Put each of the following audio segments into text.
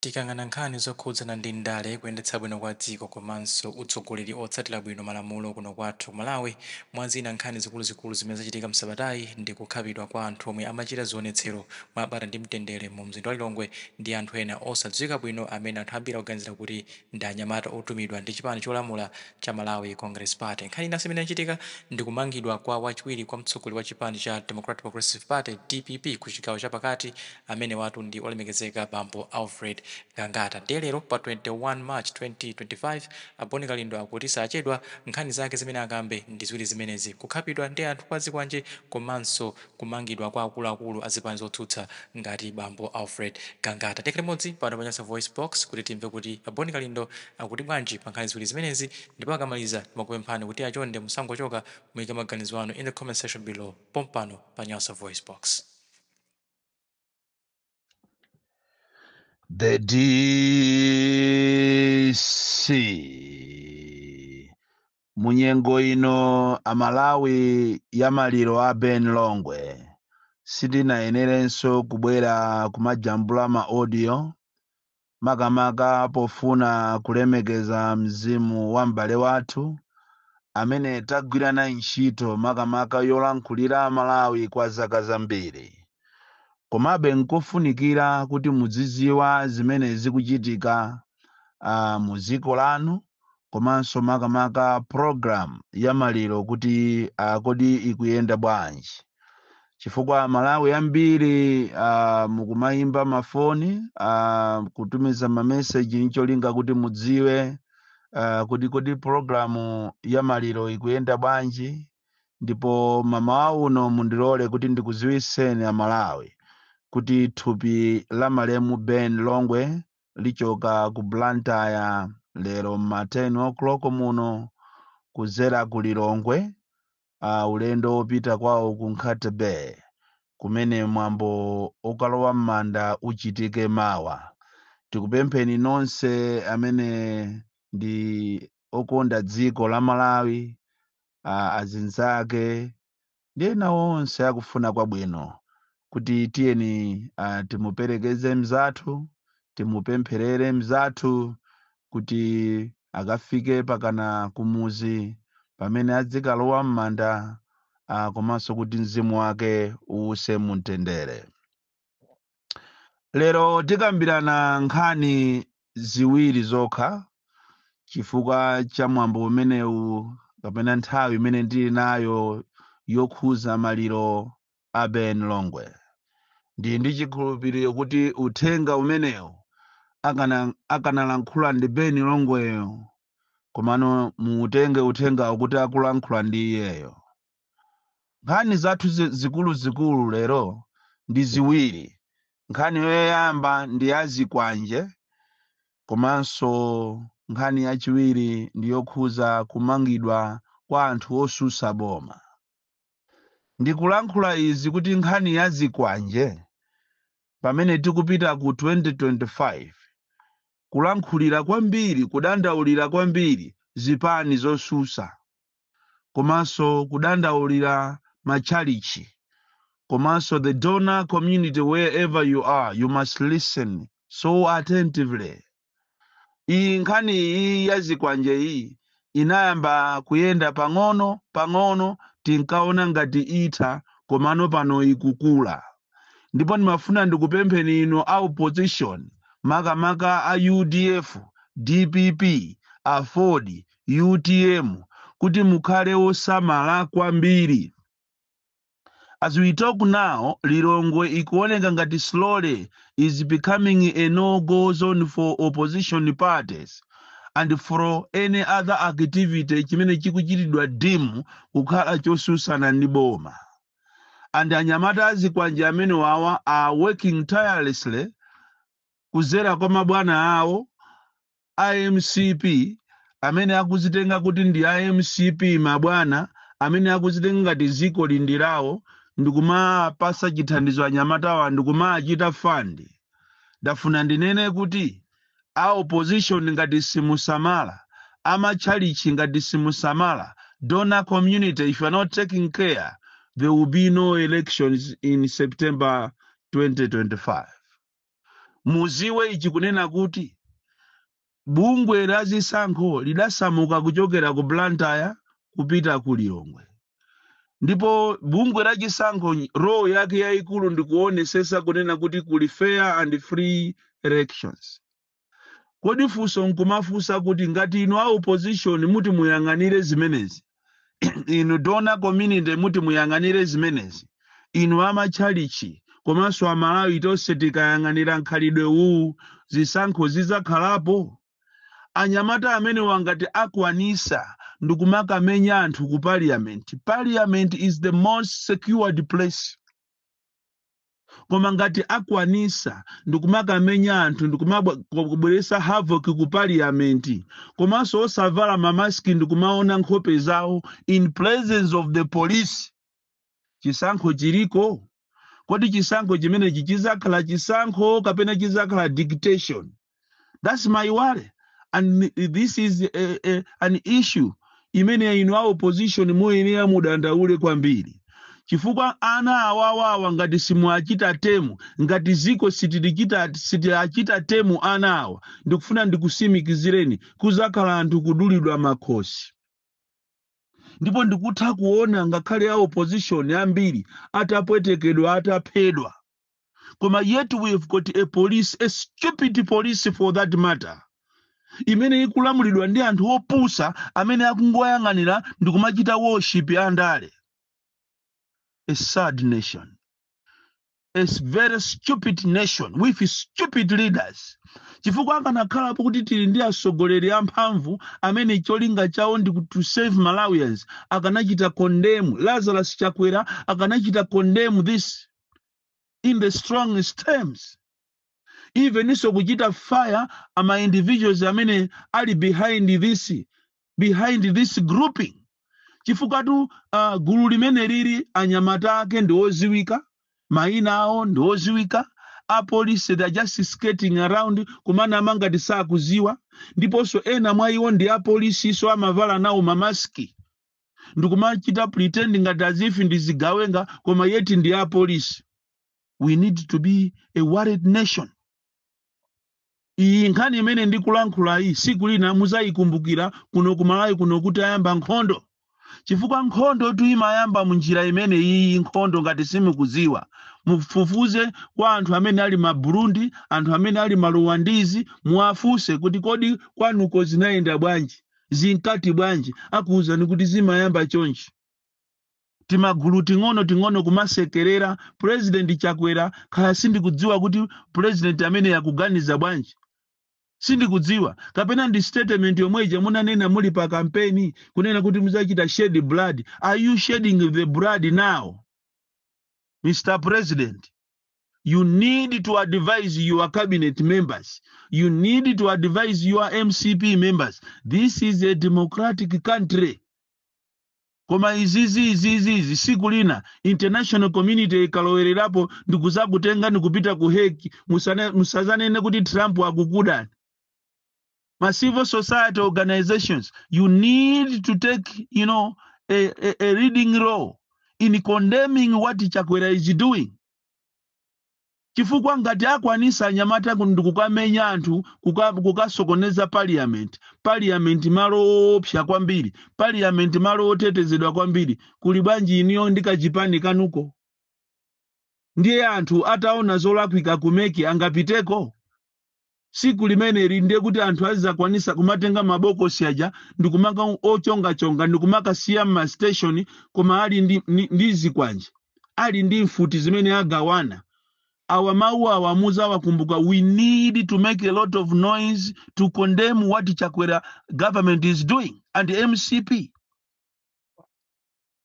Tikayang'ana nkhani zokhudzana ndi ndale, kuyendetsa bwino kwa dziko komanso utsogoleri otsatira bwino malamulo kuno kwathu ku Malawi, mwa zina nkhani zikuluzikulu zimene zachitika msabatayi ndi kukhapidwa kwa anthu omwe amachita zionetsero mwa bata ndi mtendere mu mzinda wa Lilongwe ndi anthu ena osadziwika bwino amene anthu ambiri akuganizira kuti ndi anyamata otumidwa ndi chipani cholamula cha Malawi Congress Party. Nkhani inanso imene yachitika ndi kumangidwa kwa wachiwiri kwa mtsogoleri wa chipani cha Democratic Progressive Party, DPP, ku chigawo chapakati amenewatu ndi olemekezeka bambo Alfred Gangata. Ndiye lero pa 21 March 2025, a Bon Kalindo akuti sachedwa, nkhani zake zimene akambe ndi ziwiri zimenezi, kukhapidwa ndi anthu kwa zikwanje komanso kumangidwa kwa akuluakulu a zipani zotsutsa ngati bambo Alfred Gangata. Tikhale limodzi pano pa Nyasa Voice Box kuti timve kuti a Bon Kalindo akuti bwanji pa nkhani ziwiri zimenezi, ndipo akamaliza timakupemphani kuti achonde musangochoka, muyike maganizo anu in the comment section below pompano pa Nyasa Voice Box. The DC munyengo ino amalawi ya maliro a Ben Longwe, sitinayenerenso kubwera kumajambula ma audio, makamaka pofuna kulemekeza mzimu wa m'bale wathu amene tagwira naye ntchito, makamaka yolankhulira Malawi kwa zaka zambiri. Komabe nkofunikira kuti mudziziwa zimene zikuchitika mu dziko lanu, komanso makamaka program ya maliro kuti kodi ikuyenda bwanji, chifukwa Malawi ambiri mukumayimba mafoni, kutumiza mameseji ncholinga kuti mudziwe kuti kodi programu ya maliro ikuyenda bwanji. Ndipo mamawa uno mundilole kuti ndikuziwiseni Amalawi kuti thupi la malemu Ben Longwe lichoka ku Blantyre lero ma 10 o'clock muno kuzera ku Lilongwe, ulendo wopita kwawo ku Nkhata Bay, kumene mwambo okalowa m'manda uchitike mawa. Tikupempheni nonse amene ndi okonda dziko la Malawi, azinzake ndi ena onse akufuna kwabwino, kuti tiyeni timuperekeze mzathu, timupempherere mzathu kuti akafike pakana kumuzi pamene adzikalowa m'manda, komanso kuti mzimu wake uwuse mumtendere. Lero tikambirana nkhani ziwiri zokha chifukwa cha mwambo umenewu kapena nthawi imene ndili nayo yokhuza maliro a Ben Longwe. Ndili ndi chikhulupiriro kuti uthenga umenewu akanalankhula ndi Ben Longweyo, komano muutenge uthengawo kuti akulankhula ndi iyeyo. Nkhani zathu zikuluzikulu lero ndi ziwiri. Nkhani yoyamba ndi ya zikwanje, komanso nkhani yachiwiri ndi yokhuza kumangidwa kwa anthu osusa boma. Ndikulankhula izi kuti nkhani ya zikwanje, pamene tikupita ku 2025, kulankhulira kwambiri, kudandaulira kwambiri zipani zosusa, komanso kudandaulira matchalichi, komanso the donor community. Wherever you are, you must listen so attentively. Iyi nkhani iyi ya zikwanje iyi inayamba kuyenda pang'ono pang'ono, tinkaona ngati itha, komano pano ikukula. Ndipo ndimafuna ndikupempheni inu a opposition, makamaka a UDF, DPP, AFORD, UTM, kuti mukhale osamala kwambiri. As we talk now, Lilongwe ikuoneka ngati slowly is becoming a no-go zone for opposition parties and for any other activity chimene chikuchitidwa deem kukhala chosusana ndi boma. And anyamata azikwanje amene wawa are working tirelessly kuzera kwa mabwana awo IMCP, amene akuzitenga kuti ndi IMCP, mabwana amene akuzitenga ngati ziko lindi lawo, ndikumapasa chithandizo anyamatawa, ndikumachita fund. Ndafuna ndinene kuti a opposition ngati simusamala, amatchalichi ngati simusamala, donor community, if you are not taking care, there will be no elections in September 2025. Muziwe ichi, kunena kuti bungwe la zisankho lidasamuka kuchokera ku Blantyre kupita ku Lilongwe, ndipo bungwe la chisankho role yake yayikulu ndikuonesesa kunena kuti kuli fair and free elections. Kodi funso nkumafunsa kuti, ngati inu a opposition muti muyang'anire zimenezi, inu donor community muti muyang'anire zimenezi, inu amatchalichi komanso Amalawi tonse tikayang'anira nkhalidwe uwu, zisankho zizakhalapo? Anyamata amene wangati akwanisa ndikumakamenya anthu ku parliament. Parliament is the most secured place, koma ngati akwanisa ndikumakamenya anthu, ndikumabweresa havoc ku parliament, komanso osavala mamaski, ndikumaona nkhope zawo in presence of the police, chisankho chiliko? Kodi chisankho chimenechi chizakhala chisankho kapena chizakhala dictation? That's my worry, and this is an issue imene inu a opposition muyenera mudandaule kwambiri, chifukwa ana awawawa ngati simuachita tame, ngati ziko sitilichita tame ana awa, ndikufuna ndikusimikizireni, kuzakhala anthu kudulidwa makhosi. Ndipo ndikutha kuona ngakhale a opposition ambiri atapwetekedwa, ataphedwa. Koma yet we've got a police, a stupid police for that matter, imene ikulamulidwa ndi anthu opusa amene akungoyang'anira ndikumachita worship andale. A sad nation, a very stupid nation with stupid leaders, chifukwa akanakhalapo kuti tili ndi atsogoleri amphamvu amene cholinga chawo ndi to save Malawians, akanachita condemn Lazarus Chakwera, akanachita condemn this in the strongest terms, even iso kuchita fire ama individuals amene ali behind this grouping, chifukwa tu gulu limene lili, anyamata ake ndi oziwika, mayina awo ndi oziwika. Apolisi, they are just skating around kumanama ngati sakuziwa. Ndiponso ena mwa iwo ndi apolisiso, amavala nawo mamaski ndikumachita pretend ngati as if ndi zigawenga, koma yet ndi apolisi. We need to be a worried nation. Iyi nkhani imene ndikulankhula iyi, siku lina muzayikumbukira kuno kumalawi kuno kuti ayamba nkhondo, chifukwa nkhondo tu imayamba munjira imene iyi. Nkhondo, ngati simukuziwa, mufufuze kwa anthu amene ali ma Burundi, anthu amene ali ma Rwandese, muwafunse kuti kodi kwanuko zinayenda bwanji, zinkati bwanji? Akuwuzani kuti zimayamba chonchi, timagulu ting'ono ting'ono kumasekerera President Chakwera. Kaya sindikudziwa kuti president amene yakuganiza bwanji, sindikudziwa, kapena ndi statement yomwe ija munanena muli pa kampeni, kunena kuti muzachita shed blood. Are you shedding the blood now, Mr President? You need to advise your cabinet members, you need to advise your MCP members. This is a democratic country, koma izizi izizi izi, siku lina international community ikalowererapo ndikuzakutenga ndikupita ku Hague, musazanene kuti Trump akukudani. Ma civil society organizations, you need to take a leading role in condemning what Chakwera is doing, chifukwa ngati akwanisa anyamata ndikukamenya anthu, kukasokoneza parliament, parliament malo oopsa kwambiri, parliament malo otetezedwa kwambiri, kuli bwanji iniyo ndi kachipani kanuko? Ndiye anthu ataona zolakwika ku MEC angapiteko? Siku limeneli ndiye kuti anthu azizakwanisa kumatenga mabokosi aja ndikumaka ochongachonga, ndikumakasiya mma station, koma ali ndi zikwanje, ali ndi mfuti zimene agawana. Awa mawu awa muzawakumbuka. We need to make a lot of noise to condemn what Chakwera government is doing and the MCP.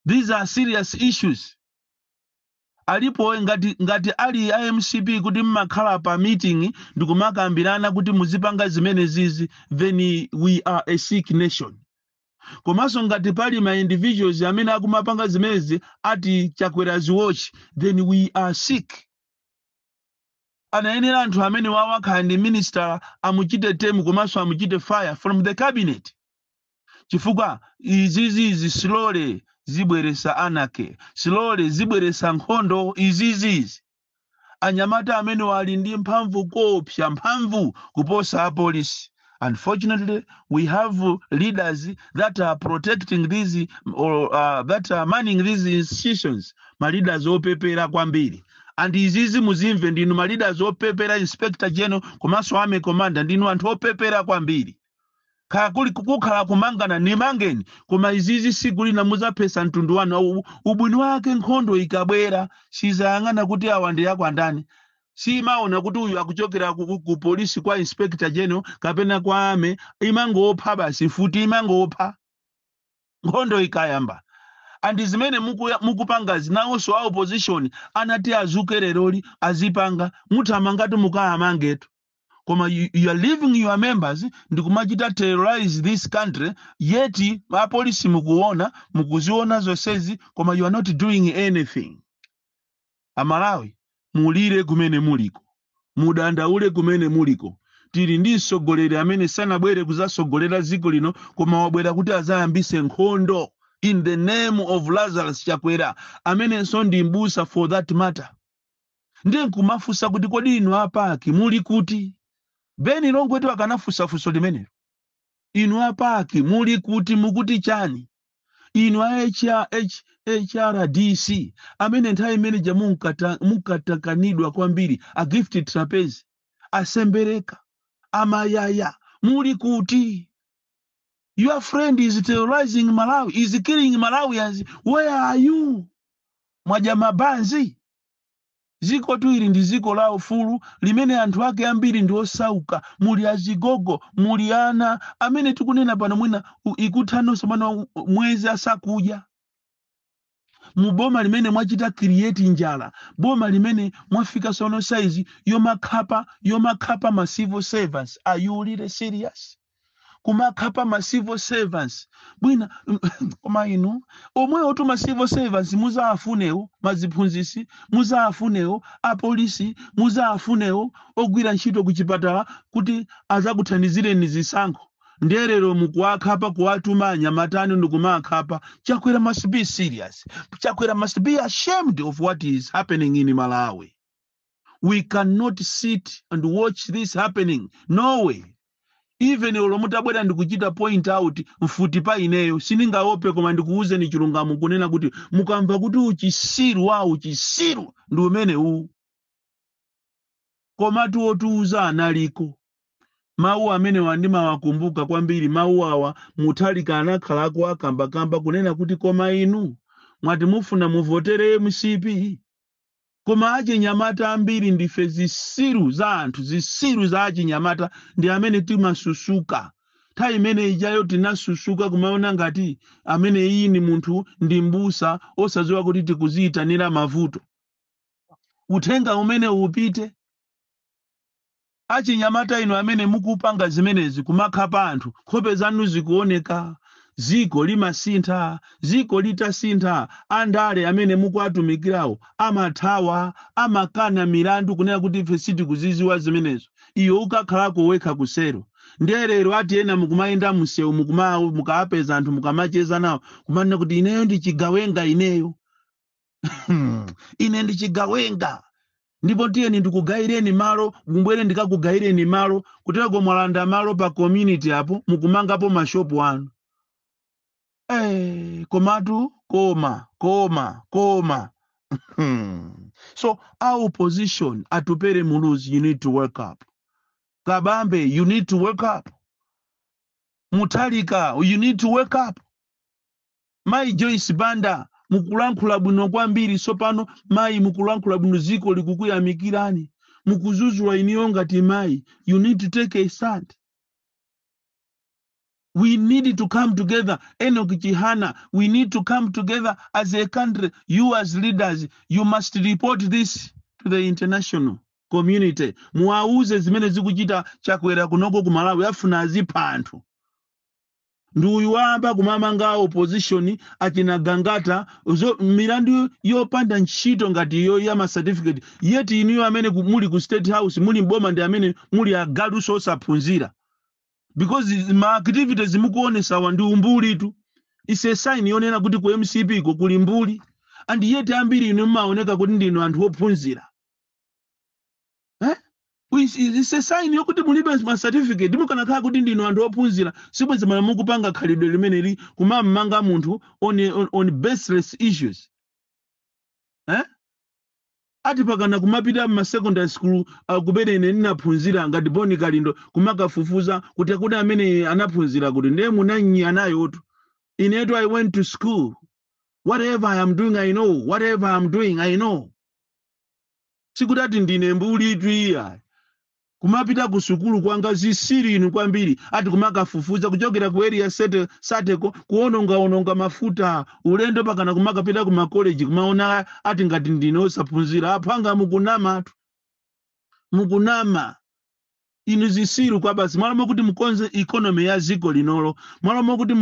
These are serious issues. Alipo ngati ali iMCP kuti mmakhala pa meeting ndikumakambirana kuti muzipanga zimene zizi, then we are a sick nation. Komanso ngati pali ma individuals amene akumapanga zimenezi ati Chakwera's watch, then we are sick. Anayenera anthu amene wawakhala ndi minister amuchite tame, komanso amuchite fire from the cabinet, chifukwa izizizi slowly zibweresa anarchy, slowly zibweresa nkhondo izizizi. Anyamata amene ali ndi mphamvu kopsa, mphamvu kuposa apolisi. Unfortunately, we have leaders that are protecting these or that are manning these institutions, ma leaders opepera kwambiri. And izizi muzimve, ndinu ma leaders opepera. Inspector General komanso army commander, ndinu anthu opepera kwambiri. Kaya kuli kukhala kumangana, nimangeni, koma izizi siku lina muzaphesa mtundu wanu. Ubwino wake nkhondo ikabwera sizayang'ana kuti awa ndi ako andani, simaona kuti uyu akuchokera ku polisi kwa Inspector General kapena kwa army. Imangopha basi, futi imangopha nkhondo ikayamba. And zimene mukupanga zinawonso a opposition anati azuke leroli azipanga, muthamangatu mukayamangetu. Koma you are leaving your members ndikumachita terrorize this country, yet apolisi mukuona, mukuziona zonsezi, koma you are not doing anything. Amalawi, mulire kumene muliko, mudandaule kumene muliko. Tili ndi mtsogoleri amene sanabwere kuzasogolera dziko lino, koma wabwera kuti azayambise nkhondo in the name of Lazarus Chakwera, amenenso ndi mbusa for that matter. Ndiye nkumafunsa kuti, kodi inu a PAC muli kuti? Beni Longwetu akanafunsafunso limenelo. Inu a PAC muli kuti? Mukuti chani? Inu a HRDC amene nthawi imeneja munkatakanidwa kwambiri, a Gift Trapence, asembereka, amayaya, muli kuti? Your friend is terrorizing Malawi, is killing Malawians. Where are you? Mwadya mabanzi. Ziko tu ili ndi ziko la ufulu limene anthu ake ambiri ndi osauka. Muli azigogo, muli ana amene tikunena pano mwina ikuthanonso pano mwezi asakudya, mu boma limene mwachita create njala, boma limene mwafika sono size yomakhapa ma civil servants. Are you really serious? Kumakhapa ma civil servants bwina? Koma inu omwewo tu ma civil servants muzaafunewo, maziphunzisi muzaafunewo, apolisi muzaafunewo, ogwira ntchito ku chipatala kuti azakuthandizireni zisankho. Nderero mukuwakhapa, kuwatuma anyamatani ndikumakhapa. Chakwera must be serious. Chakwera must be ashamed of what is happening in Malawi. We cannot sit and watch this happening, no way. Even olo mutabwera ndikuchita point out mfuti pa ineyo, sindingaope, koma ndikuwuzeni chilungamo kunena kuti mukamva kuti uchisiru wa uchisiru ndi umene uwu. Komatu otiuza analiko. Mawu amene wandimawakumbuka kwambiri mawu awa, Muthalika anakhalako akambakamba kunena kuti, koma inu mwati mufuna muvotere MCP, koma achinyamata ambiri ndife zisiru za anthu, zisiru za achinyamata ndi amene timasusuka. Nthawi imene ijayo tinasusuka kumaona ngati amene iyi ni munthu ndi mbusa, osadziwa kuti tikuziyitanira mavuto. Uthenga umene upite, achinyamata inu amene mukupanga zimenezi kumakhapa anthu, nkhope zanu zikuoneka. Ziko limasintha. Ziko litasintha, andale amene mukuatumikirawo amathawa, amakana milandu kunena kuti ife sitikuziziwa zimenezo. Iwe ukakhalako wekha kusero. Ndiye lero ati ena mukumayenda msewu, mukaapeza anthu, mukamacheza nawo, kumanena kuti ineyo ndichigawenga, ineyo ine ndichigawenga, ndipo tiyeni ndikugayireni malo, mumbwere ndikakugayireni malo. Kuteko mwalanda malo pa community apo, mukumangapo mashopu anu. Komatu koma. So our opposition, Atupere Muluzi, you need to wake up. Kabambe, you need to wake up. Mutalika, you need to wake up. Mai Joyce Banda, mukulankhula bwino kwambiri. Sopano mayi, mukulankhula bwino, ziko likukuyamikirani, mukuzuzula iniyo ngati mayi. You need to take a stand. We need to come together. Enoch Chihana, we need to come together as a country. You as leaders, you must report this to the international community. Muwauze zimene zikuchita Chakwera kunoko ku Malawi. Afuna azipha anthu. Ndi uyu wayamba kumamanga opposition, achina Gangata, milandu yopanda ntchito ngati iyo ya ma certificate. Yet inuyo amene muli ku State House, muli mboma, ndi amene muli agaluso osaphunzira, because ma activities mukuonesawa ndi umbulitu. Is a sign yonena kuti ku MCP ko kuli mbuli. And yet ambiri inu mmaoneka kuti ndinu anthu ophunzira. It's a sign yokuti mulibe ma certificate. Mukanakhala kuti ndinu anthu ophunzira, sibwenzi mana mukupanga khalidwe limeneli, kumamanga munthu on baseless issues, eh? Ati pakana kumapita mma secondary school kumene ine ndinaphunzira ngati Boni Kalindo, kumakafufuza kuti amene anaphunzira kuti ndiye munanyi nayotu. Inetu I went to school. Whatever I am doing, I know. Whatever I am doing, I know. Sikuti ati ndine mbulitu, iya. Kumapita ku sukulu kwanga zisiri inu kwambiri. Ati kumakafufuza kuchokera ku Area 30 sateko, kuonongaononga mafuta ulendo pakana kumakapita ku makoleji, kumaona ati ngati ndine osaphunzira. Aphanga, mukunamatu, mukunama inu zisiru kwa basi. Mwalamo kuti mukonze economy ya ziko linolo, mwalamo kuti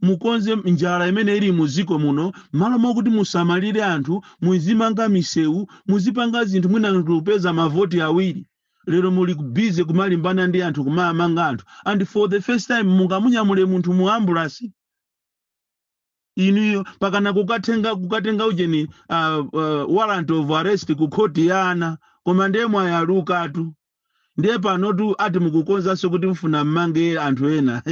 mukonze njala imene ili mu ziko muno, mwalamo kuti musamalire anthu, muzimanga misewu, muzipanga zinthu, mwina kupeza mavoti awiri. Lero muli busy kumalimbana ndi anthu, kumamanga anthu, and for the first time mungamunyamule munthu mu ambulance inuyo pakana kukatenga ujeni, warrant of arrest ku khoti ya ana. Koma ndiye mwayalukatu. Ndiye panotu ati mukukonzanso kuti mfuna mmange anthu ena.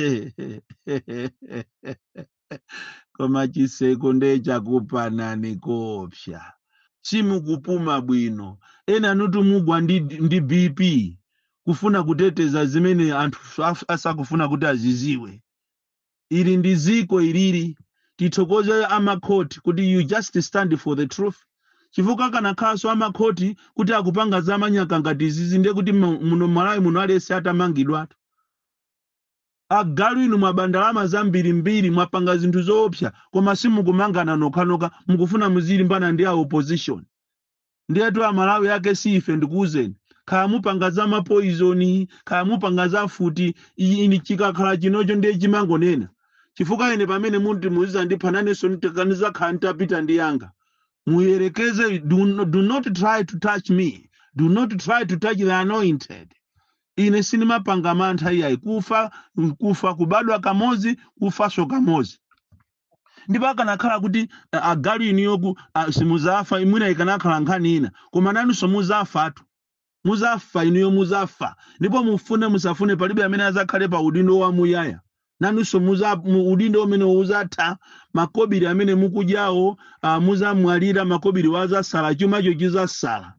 Koma chiseko ndiye chakupanani kopsa, simukupuma bwino. Ena nutu mugwa ndi BP, kufuna kuteteza zimene anthu asakufuna kuti aziziwe. Ili ndi ziko ilili. Tithokoze amakhoti kuti you just stand for the truth, chifukwa kanakhalanso amakhoti kuti akupanga zamanyaka ngati izizi, ndiye kuti muno Malawi muno aliyense atamangidwatu. Agalu inu, mwaba ndalama zambirimbiri, mwapanga zinthu zoopsa, koma simukumangana nokhanokha, mukufuna muzilimbana ndi a opposition. Ndiyetu Amalawi ake si ife. Ndikuwuzeni, kaya mupanga za ma poison, kaya mupanga za futi, ini chikakhala chinocho ndiye chimangonena, chifukwa ine pamene muti muzandipha, nanenso ndikakhala nditapita ndi yanga. Muyerekeze. Do not try to touch me. Do not try to touch the anointed. Ine sindimapanga mantha, iyayi. Kufa kufa, kubadwa kamozi, kufaso kamozi. Ndipo akanakhala kuti agalu iniyoku simuzafa, imwina ikanakhala nkhani ina, koma nanunso muzafatu, muzafa inuyo, muzafa. Ndipo mufune musafune, palibe amene azakhale pa udindo wamuyaya. Nanunso udindo umene uzatha, makobiri amene mukudyawo, muzamwalira, makobiri wazasala, chumacho chizasala.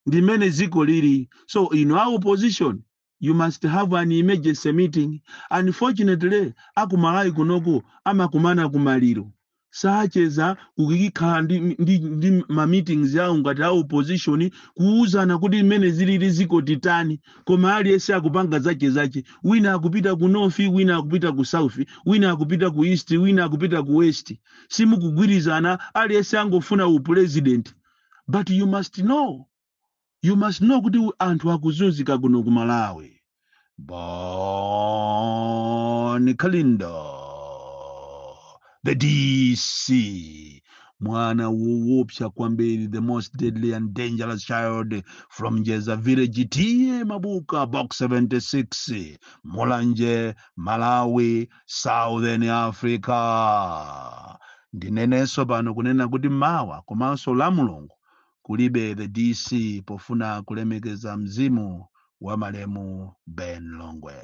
Ndimene ziko lili. So in our opposition, you must have an emergency meeting. Unfortunately, akumalawi kunoku amakumana kumaliro, sacheza kukikhala ndi ma meetings yawo ngati a opposition, kuwuzana kuti mmene zilili ziko titani. Koma aliyense akupanga zache zache. Wina akupita ku north, wina akupita ku south, wina akupita ku east, wina akupita ku west. Simukugwirizana, aliyense angofuna upresident. But you must know, you must know kuti anthu akuzunzika kuno ku Malawi. Bon Kalindo, the DC, mwana woopsa kwambiri, the most deadly and dangerous child from Jeza village, T/A Mabuka, Box 76, Mulanje, Malawi, Southern Africa. Ndinenenso pano kunena kuti mawa komanso la Mulungu kulibe the DC, pofuna kulemekeza mzimu wa malemu Ben Longwe.